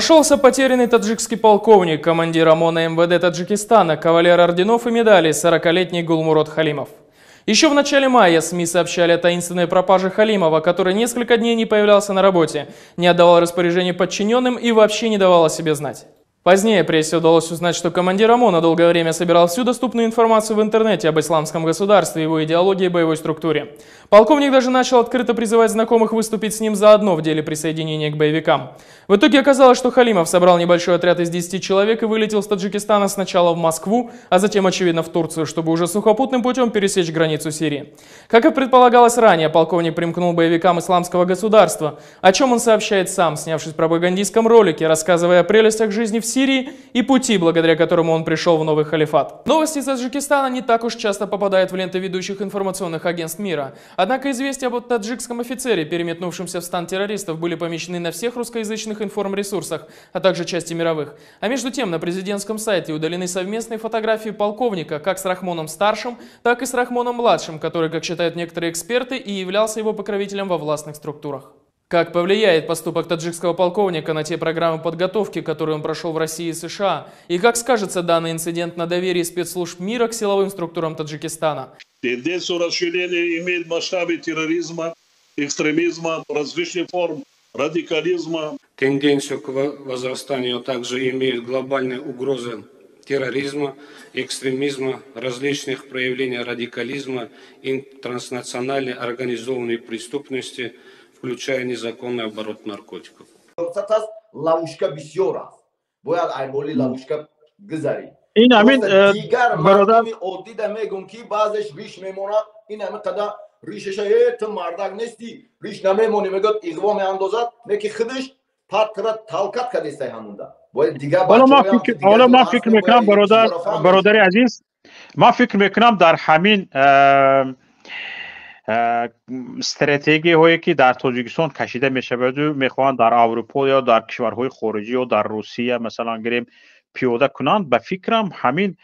Нашелся потерянный таджикский полковник, командир ОМОНа МВД Таджикистана, кавалер орденов и медалей, 40-летний Гулмурод Халимов. Еще в начале мая СМИ сообщали о таинственной пропаже Халимова, который несколько дней не появлялся на работе, не отдавал распоряжений подчиненным и вообще не давал о себе знать. Позднее прессе удалось узнать, что командир ОМОНа долгое время собирал всю доступную информацию в интернете об исламском государстве, его идеологии и боевой структуре. Полковник даже начал открыто призывать знакомых выступить с ним заодно в деле присоединения к боевикам. В итоге оказалось, что Халимов собрал небольшой отряд из 10 человек и вылетел с Таджикистана сначала в Москву, а затем, очевидно, в Турцию, чтобы уже сухопутным путем пересечь границу Сирии. Как и предполагалось ранее, полковник примкнул к боевикам исламского государства, о чем он сообщает сам, снявшись в пропагандистском ролике, рассказывая о прелестях жизни в Сирии и пути, благодаря которому он пришел в новый халифат. Новости из Таджикистана не так уж часто попадают в ленты ведущих информационных агентств мира. Однако известия об таджикском офицере, переметнувшемся в стан террористов, были помещены на всех русскоязычных информресурсах, а также части мировых. А между тем, на президентском сайте удалены совместные фотографии полковника как с Рахмоном-старшим, так и с Рахмоном-младшим, который, как считают некоторые эксперты, и являлся его покровителем во властных структурах. Как повлияет поступок таджикского полковника на те программы подготовки, которые он прошел в России и США? И как скажется данный инцидент на доверии спецслужб мира к силовым структурам Таджикистана? Тенденцию расширения имеет масштабы терроризма, экстремизма, различных форм радикализма. Тенденцию к возрастанию также имеют глобальные угрозы терроризма, экстремизма, различных проявлений радикализма и транснациональной организованной преступности, включая незаконный оборот наркотиков. Ловушка бисёр аст. Бояд айболи ловушка гузарӣ. Ин ҳамин дигар мардуми оддида мегӯм, ки баъзеш риш мемонад, ин ҳамин қадар ришаша, э, ту мардак нестӣ, риш намемонӣ, мегӯяд, иғво меандозад, не ки худаш патра талкат кадестай ҳамунда. Бояд дигар ҳоло ман фикр мекунам, бародар, бародари азиз, ман фикр мекунам, дар ҳамин стратегияҳое, ки дар Тоҷикистон кашида мешаваду мехоҳанд дар Аврупо ё дар кишварҳои хориҷӣ ё дар Русия, масалан гирем, пиёда кунанд, ба фикрам, ҳамин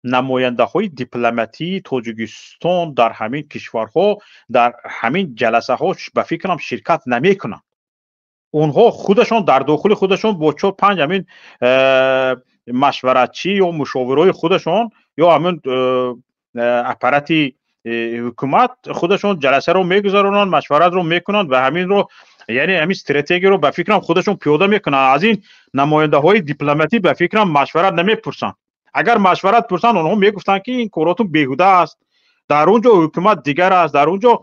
намояндаҳои дипломатии Тоҷикистон дар ҳамин кишварҳо дар ҳамин ҷаласаҳо, ба фикрам, ширкат намекунанд. Онҳо худашон дар дохили худашон бо чор панҷ ҳамин машваратчӣ ё мушовирои худашон ё ҳамин аппарати ҳукумат худашон ҷаласаро мегузаронанд, машваратро мекунанд ва ҳаминро, яъне ҳамин стратегияро, ба фикрам, худашон пиёда мекунанд. Аз ин намояндаҳои дипломатӣ, ба фикрам, машварат намепурсанд. Агар машварат пурсанд, онҳо мегуфтанд, ки ин коротон беҳуда аст, дар он ҷо ҳукумат дигар аст, дар он ҷо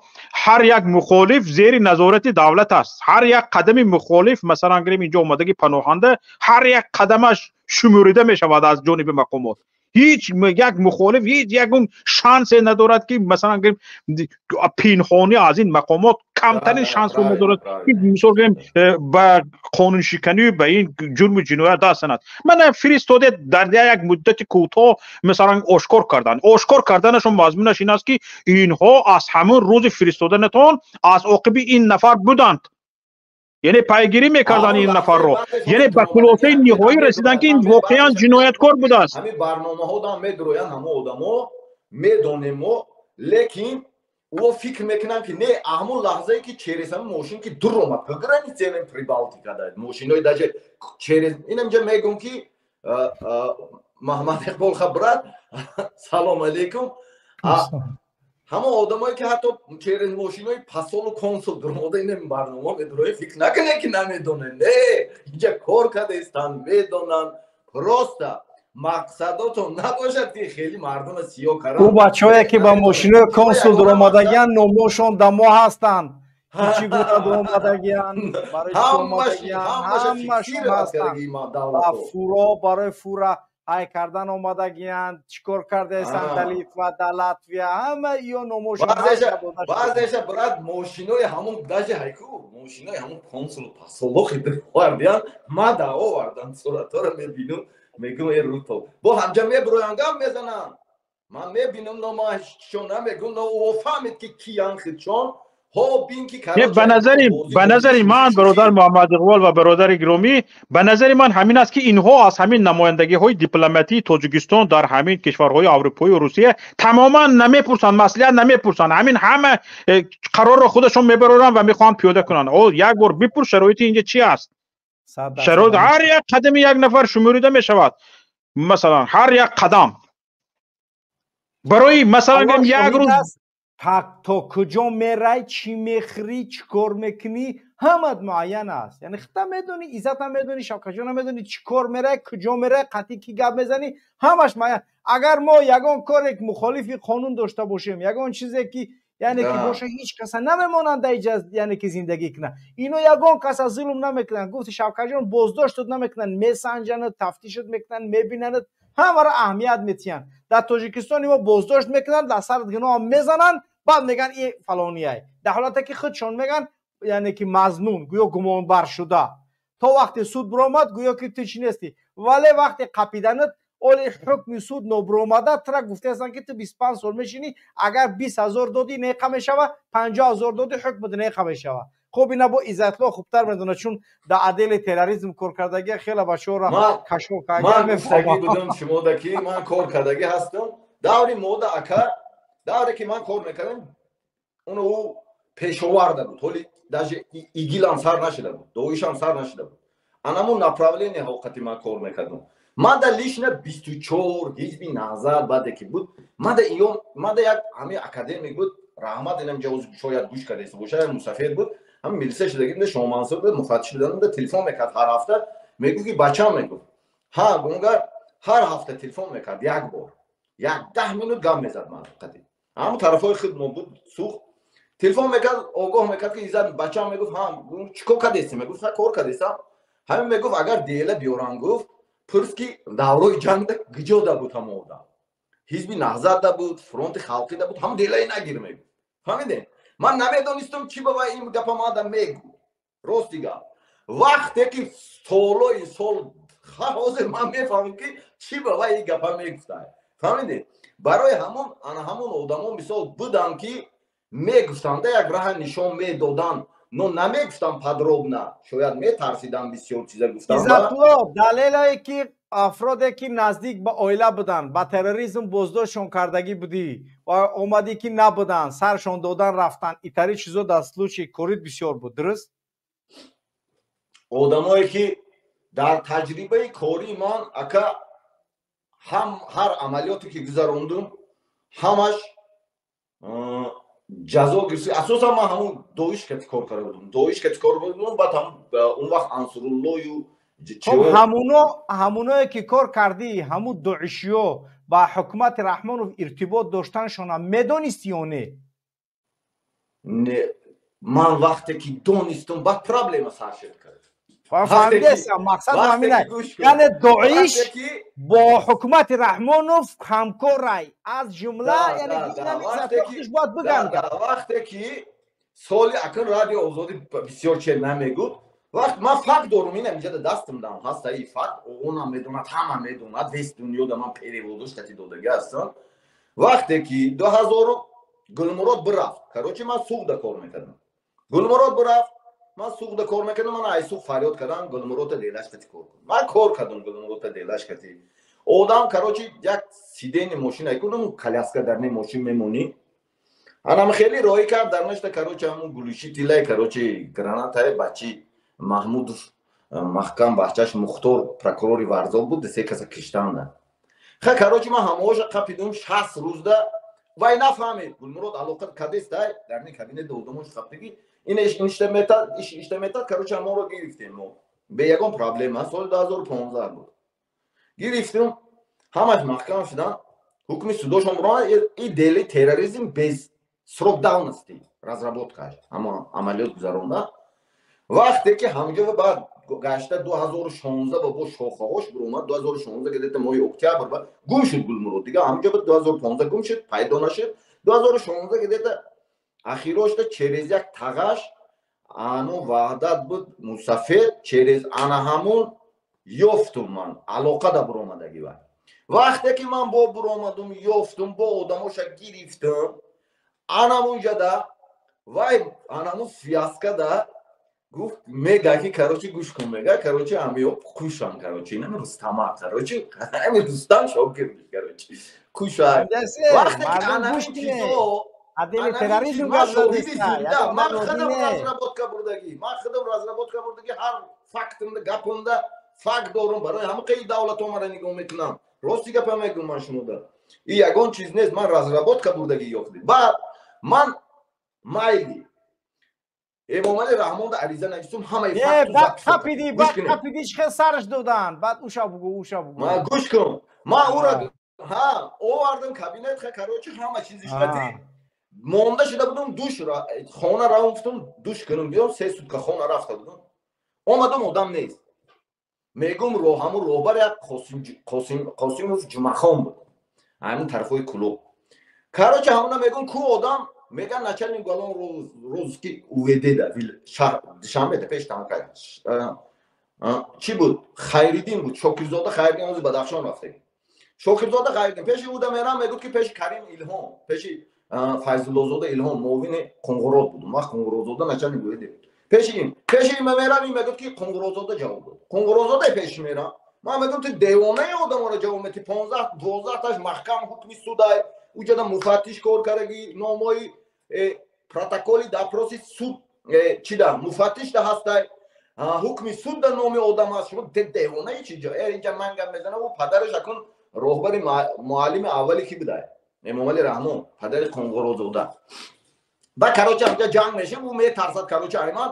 ҳар як мухолиф зери назорати давлат аст, ҳар як қадами мухолиф, масалан гирем, инҷо омадаги паноҳанда, ҳар як қадамаш шуморида мешавад аз ҷониби мақомот. Ҳеҷ як мухолиф ҳеҷ ягон шансе надорад, ки, масалан гирем, пинҳонӣ аз ин мақомот камтарин шансро надорад, ки, мисол гирем, ба қонуншиканӣ, ба ин ҷурму ҷиноят даст занад. Мана фиристодед, дар як муддати кӯтоҳ, масалан, ошкор карданд. Ошкор карданашон мазмунаш ин аст, ки инҳо аз ҳамон рӯзи фиристоданатон аз оқиби ин нафар буданд, яъне пайгирӣ мекарданд ин нафарро, яъне ба хулосаи ниҳоӣ расиданд, ки ин воқеан ҷинояткор будааст. Ҳамин барномаҳо медроянд, ҳамо одамо медонем мо, лекин ӯ фикр мекунанд, ки не, ҳамон лаҳзае, ки через ҳамин мошин ки дур омад по границе Прибалтика, мошинои даже через инамҷа мегӯм, ки Маҳмад Иқбол, брат, салом алейкум. Ҳамон одамое, ки ҳатто через мошинои посолу консул дуромада ин барнома медурои, фикр накунед, ки намедонед. Не, инҷа кор кардаистанд, медонанд. Просто мақсадотон набошад, ки хеле мардума сиёҳ кардан. Ӯ бачаҳое, ки ба мошинои консул дуромадагиан, номошон дамо ҳастанд, чӣ гуна дуромадагиан, барои чӣ омадагиан, ҳамашон ҳастанд. Ба фуро, барои фура ҳай кардан омадагиянд, чӣ кор кардаестанд дар Литва, дар Латвия, ҳама иё номошон. Баъзеша, брат, мошинои ҳамон даже ҳайку мошинои ҳамон консулу посоло хидовардиян, ма да овардан, суратҳоро мебинум, мегӯм, э, руто бо ҳамҷа меброян, гап мезананд, ман мебинам, но ман чон намегӯм, но ӯ фаҳмид, ки киян хидчон. Ба назари ман, бародар Муҳаммад Иқбол ва бародари гиромӣ, ба назари ман ҳамин аст, ки инҳо аз ҳамин намояндагиҳои дипломатии Тоҷикистон дар ҳамин кишварҳои аврупоию Русия тамоман намепурсанд, маслиҳат намепурсанд. Ҳамин ҳама қарорро худашон мебароранд ва мехоҳанд пиёда кунанд. Як бор бипурс, шароити инҷа чи аст. Шароит ҳар як қадами як нафар шуморида мешавад. Масалан, ҳар як қадам. Барои масалан як рӯз то куҷо мерай, чӣ мехӯрӣ, чӣ кор мекунӣ, ҳамат муайян аст. Яъне худта медонӣ, Иззатам медонӣ, Шавкатҷонам медонӣ, чӣ кор мерай, куҷо мерай, қатъи кӣ гап мезанӣ, ҳамаш муайян. Агар мо ягон коре мухолифи қонун дошта бошем, ягон чизе ки яъне ки боша, ҳеҷ каса намемонанд дар иҷа, яъне ки зиндагӣ кунанд. Ино ягон каса зулм намекунанд. Гуфти Шавкатҷон, боздоштат намекунанд, месанҷанад, тафтишат мекунанд, мебинанад, ҳамаро аҳамият метиҳанд. Дар Тоҷикистон имо боздошт мекунанд, дар сарат гуноҳ мезананд, баъд мегӯянд и фалонияй, дар ҳолате ки худшон мегӯянд, яъне ки мазнун, гӯё гумонбар шуда. То вақте суд биромад, гӯё ки ту чӣ нестӣ, вале вақте қапиданат, оли ҳукми суд нобиромада, тура гуфтаастанд, ки ту 25 сол мешинӣ. Агар 20 000 додӣ, неқа мешава, 50 000 додӣ, ҳукмат неқа мешава. Хуб, ина бо Иззатло хубтар медонад, чун дар отдели терроризм кор кардагия, хеле бачаҳоро кашф. Ман гуфтагӣ будам шумода, ки ман кор кардагӣ ҳастам. Даври мода, ака, давре ки ман кор мекардам, уно ӯ пешоварда буд, ҳоли даже ИГИЛам сар нашида буд, Доишам сар нашида буд. Анамун направление ҳоқати ман кор мекардам. Ман да лично 24 ҳизби Наҳзат баъде ки буд, ман да иём, ман да як ҳамин академик буд, раҳмат, инам ҷавоз шояд гӯш кардаиста боша, як мусафир буд, ҳам милиса шудаги буда, Шомансур буд, муфаттиш будан. Телефон мекард ҳар ҳафта, мегуфт, ки бачам, мегуфт, ҳа, гунгар ҳар ҳафта телефон мекард, як бор як 10 минут гап мезад. Ман қати ҳамун тарафҳои худ мо буд, сӯхт, телефон мекард, огоҳ мекард, ки Иззат, бачам, мегуфт, ҳа, чӣ кор кардеси? Мегуфт, ҳа, кор кардесам. Ҳамин мегуфт, агар дела биёран, гуфт, пурс, ки даврои ҷангда гиҷода буд ҳама одам, ҳизби Наҳзатда буд, Фронти халқида буд, ҳам делаи нагир, мегуфт. Фаҳмидем? Ман намедонистам, чӣ ба ин гапа мада мегу. Рости гап, вақте ки солои сол, ҳозир ман мефаҳмам, ки чӣ ба вай ин гапа мегуфта. Фаҳмидед? Барои ҳамон ана ҳамон одамо мисол буданд, ки мегуфтанда, як раҳа нишон медоданд, но намегуфтам подробно, шояд метарсидам бисёр чиза гуфтам. Иззатулло, далелое ки афроде ки наздик ба оила буданд, ба терроризм боздоштшон кардагӣ будӣ ва омадӣ, ки набуданд, саршон додан рафтанд, итари чизо дар случаи корит бисёр буд, дуруст? Одамое ки дар таҷрибаи кории ман, ака, ҳам ҳар амалиёте ки гузарондум, ҳамаш ҷазо гирифт. Асосан ман ҳамун Доиш кати кор карда будам, Доиш кати кор будам, баъд он вақт Ансуруллою. Ҳамуное ки кор кардӣ, ҳамун доишиё ба ҳукумати Раҳмонов иртибот доштаншона медонистӣ ё не? Не, ман вақте ки донистам, баъд проблема сар шуд. Фаҳмидесам, мақсад ҳамина, яъне Доиш бо ҳукумати Раҳмонов ҳамкорай, аз ҷумла, яъне бояд биган. Вақте ки соли акн Радио Озодӣ бисёр че намегуд, вақт ман факт дорум, ина инҷа дастам дам ҳаста, и факт онам медонад, ҳама медонад, весь дунёда ман переводош кати додагӣ ҳастам. Вақте ки дуҳазору Гулмурод бирафт, короче, ман Суғда кор мекардам, Гулмурод бирафт, ман Суғда кор мекардам, ман ай Суғ фарёд кардам: «Гулмуродта делаш кати кор кун». Ман кор кардам Гулмуродта делаш кати. Одам, короче, як сидени мошина кунам, коляска дар не мошин мемонӣ, анам хеле роҳӣ кард, дар нашта, короче, ҳамун глушителай, короче, гранатае. Бачи Маҳмудов Маҳкам, бачаш Мухтор, прокурори Варзоб буд, се каса киштанда. Ха, короче, ман ҳамаоша қапидум 60 рӯзда. Вай нафаҳмед, Гулмурод алоқа кадестай, дар ни кабинет одамош қаптиги, ин ишта метад. Короче, ҳамонро гирифтем мо бе ягон проблема. Соли 2015 буд, гирифтем, ҳамаш маҳкам шудан, ҳукми судошон буромад. И дели терроризм без срок давности разработкаш, ҳама амалиёт гузаронда. Вақте ки ҳамҷо баъд гашта 2016 ба бо шохаҳош буромад, 2016 где-то моҳи октябр ба гум шуд Гулмурод дига. Ҳамҷо ба 2015 гум шуд, пайдо нашуд. 2016 где-то ахирошта через як тағаш ану Ваҳдат буд, мусафед, через ана ҳамун ёфтум ман алоқа да буромадаги. Вай вақте ки ман бо буромадум, ёфтум, бо одамоша гирифтум, анамунҷада вай анамун связкада гуфт, мега, ки, короче, гӯш кун, мега, короче, ҳамиё кушан, короче, инами Рустама, короче, ҳами Рустам шокир, короче, кушан. Вақте ки анамун чизо Отдели терроризм гап задеста. Ман худам разработка бурдагӣ, ман худам разработка бурдагӣ, ҳар фактимда, гапимда факт дорум. Барои ҳамақаи давлатҳо мара нигоҳ мекунам. Рости гапа мегӯм ман шумода. И ягон чиз нест, ман разработка бурдагӣ ёфтӣ. Баъд ман майли Эмомалӣ Раҳмонда ариза нависум, ҳамаи баъд қапидӣ, баъд қапидӣ, чӣ хел сараш додан? Баъд уша бугӯ, уша бугӯ. Ман гӯш кун, ман ура ҳа овардам кабинет, ха, короче, ҳама чизиш қати монда шуда будум, душ хона равм, гуфтум душ кунум биём, 3 сутка хона рафта будум. Омадам, одам нест. Мегум, ҳамун роҳбар як Қосимов Ҷумахон буд, ҳамин тарафҳои Кулоб. Короче, ҳамуна мегум, ку одам? Меган, начальник уголовного розыски УВД да Душанбе да пеш там чӣ буд, Хайриддин буд, Шокирзода Хайриддин, ҳозир Бадахшон рафтем. Шокирзода Хайриддин, пеши уда мерам, мегӯд ки пеши Карим Илҳом, пеши Файзуллозода Илҳом, муовини Қунгурот буд он вақт, Қунгуротзода начальник УВД буд. Пеши ин мерам, ин мегӯд ки Қунгуротзода ҷавоб дод. Қунгуротзода пеши мерам, ман мегӯм, ту девонаи, одаморо ҷавоб мети, 15 12-таш маҳкам, ҳукми судай, уҷада муфаттиш кор кардаги, номои протоколи допроси суд чида муфаттишда ҳастай, ҳукми суд да номи одам аст, шумо девонаи чи ҷо инҷа ман гап мезанам? Ӯ падараш акун роҳбари муаллими аввали ки будай? Эмомали Раҳмон, падари Қунгурозода. Ба короче, ҳамҷа ҷанг мешем, ӯ метарсад. Короче, айман,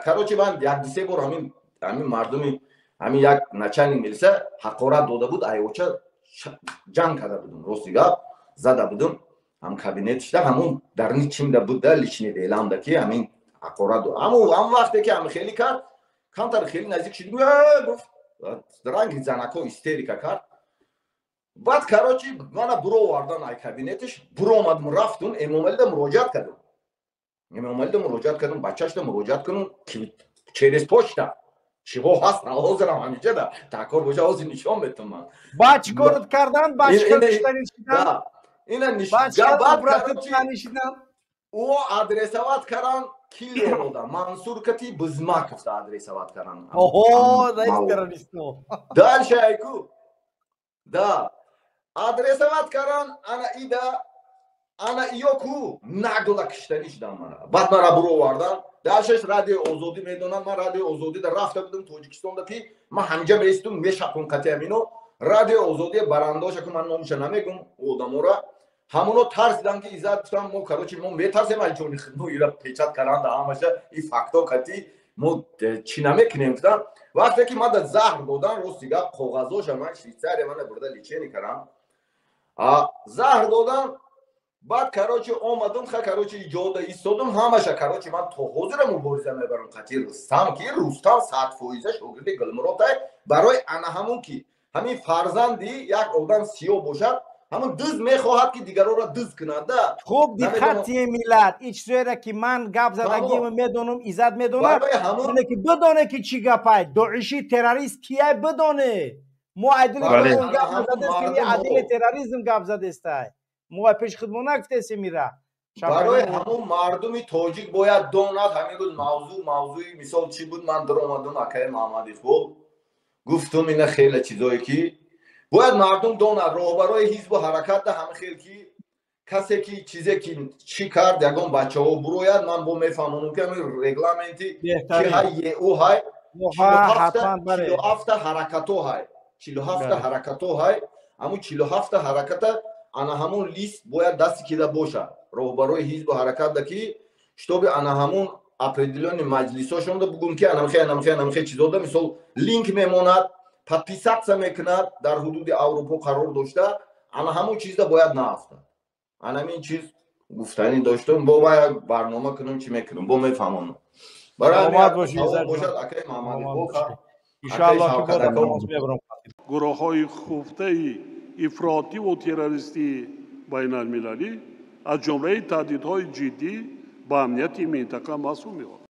короче, ман як дусе бор ҳамин мардуми ҳамин як начальник милиса ҳақорат дода буд, айоча ҷанг карда будум, рости гап, зада будум ҳам кабинетишда, ҳамун дарни чимда буда, личный деламда, ки ҳамин ҳақорат. Ҳамун вақте ки ҳами хеле кард, камтар хеле наздик шуд, гуфт, ранги занако истерика кард. Баъд, короче, мана буровардан ай кабинетиш, буромадум, рафтум, Эмомалида муроҷиат кардум, Эмомалида муроҷиат кардум, бачашда муроҷиат кунум через почта. Чиҳо ҳаст, ҳозирам ҳамиҷада такор боша, ҳозир нишон метам ман. Баъд чӣ корот кардан? Баъд чӣ кор куштанишидан? Ина нишидан. Ӯ адресовать кардан киллерода, Мансур кати Бизмаковда адресовать кардан. Оҳо, раис террористо. Дальше айку да адресовать кардан, ана ида, ана иё ку нагло киштанӣ шудам мана. Баъд мара буровардан. Дальше ш Радиои Озодӣ медонам, ман Радиои Озодида рафта будам Тоҷикистонда, ки ман ҳамҷа меистум, мешақум қати ҳамино. Радиои Озодия барандоша ку, ман номуша намегум, одамора ҳамоно тарсидан, ки Иззат, гуфтам, мо, короче, мо метарсем аз ҷони худмо, ира печать каранда ҳамаша и факто кати мо чӣ намекунем, гуфтам. Вақте ки ман да заҳр додан, рости гап, коғазоша ман Швейцария мана бурда лечение кардам, заҳр додан. Баъд, короче, омадум, ха, короче, иҷода истодум ҳамаша. Короче, ман то ҳозира мубориза мебарам қати Рустам, ки Рустам 100% шогирди Гулмуротай. Барои ана ҳамун ки ҳамин фарзанди як одам сиёҳ бошад, ҳамун дуз мехоҳад, ки дигарора дуз кунад да. Хуб, диққати миллат, ин чизоеро ки ман гап задагиро медонам, Иззат медонад, ки бидоне, ки чӣ гапай, доиши террорист кияй, бидоне. Мо айдили гап назадестем, адили терроризм гап задестай, мо пеш худмо нагуфтесем ира. Барои ҳамун мардуми тоҷик бояд донад. Ҳамин рӯз мавзӯи мисол чӣ буд, ман даромадум, акаи Маҳаммад Иқбол, гуфтум, ина хеле чизое ки бояд мардум донад, роҳбарои ҳизбу ҳаракат да ҳама хел ки касе ки чизе ки чӣ кард, ягон бачаҳо бурояд, ман бо мефаҳмонам, ки ҳамин регламенти ки ҳай ЕУ ҳай, 47-та ҳаракато ҳай, 47-та ҳаракато ҳай, ҳамун 47-та ҳараката, ана ҳамун лист бояд дасти кида бошад, роҳбарои ҳизбу ҳаракатда, ки чтобы ана ҳамун определённый маҷлисҳошонда бугум, ки анамхе, анамхе, анамхе чизода, мисол, линк мемонад, подписаться мекунад, дар ҳудуди Аврупо қарор дошта, ана ҳамун чизда бояд наафтад. Анамин чиз гуфтанӣ доштум, бо як барнома кунум, чӣ мекунум, бо мефаҳмонам. Бошад, акаи Маҳаммад. Гурӯҳҳои хуфтаи ифротиву террористии байналмилалӣ аз ҷумлаи таҳдидҳои ҷиддӣ ба амнияти минтақа маҳсуб меёбад.